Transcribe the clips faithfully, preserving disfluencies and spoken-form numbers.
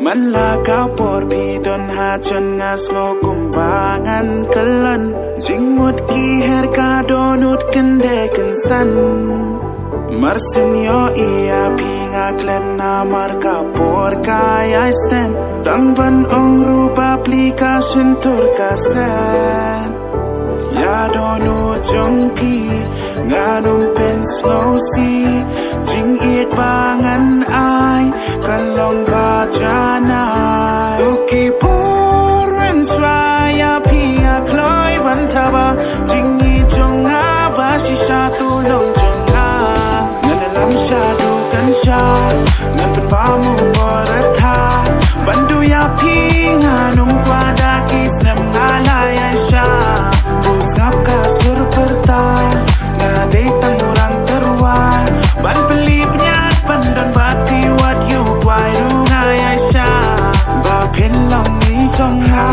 Man la ka por phi don ha jan nga sngew kumba ngan khlaiñ. Jingmut ki her ka dohnud kynde kynsan. Mar sien ïohi ïa phi nga khlaiñ namar ka por ka ïai stem. Tang ban ong ruh ba pli ka shyntur ka seng. Ïa dohnud jong phi ngan ym pynsngewsih. Jingïeit ba ngan ai kan long ba janai. To ki por rynshuwa ïa phi nga kloi ban thaba. Jingïeit jong nga ba shisha to long jong nga. Ngan ïalam shaduh kan sha ngan pynbam u por tha. Ban duh ïa phi ngan ym kwah da ki snem nga la ïaid sha. Bun sngap ka sur pyrta nga dei tang u rang tyrwa. Ban plie pynïaid ban don bad phi wat ïoh kwai ruh nga ïaid sha. Ba phin long i jong nga.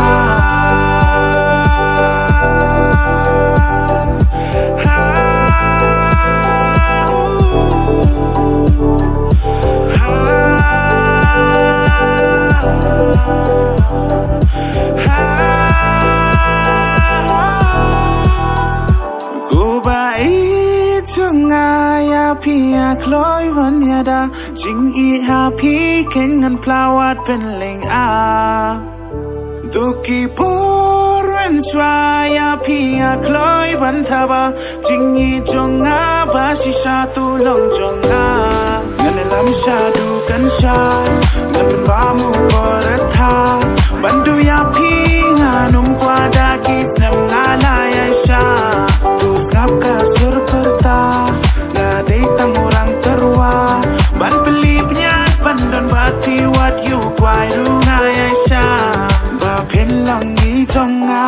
Kuba i jong nga ïa phi nga kloi ban ïada. Jingïeit ha phi kein ngan pynlong wat pynlong a. To ki por rynshuwa ïa phi nga kloi ban thaba. Jingïeit jong nga ba shisha to long jong nga. Ngan ïalam shaduh kan sha ngan pynbam u por tha. Ban duh ïa phi ngan ym kwah da ki snem nga la ïaid sha. To sngap ka sur pyrta nga dei tang u rang tyrwa. Ban plie pynïaid ban don bad phi wat ïoh kwai ruh nga ïaid sha. Ba phin long i jong nga.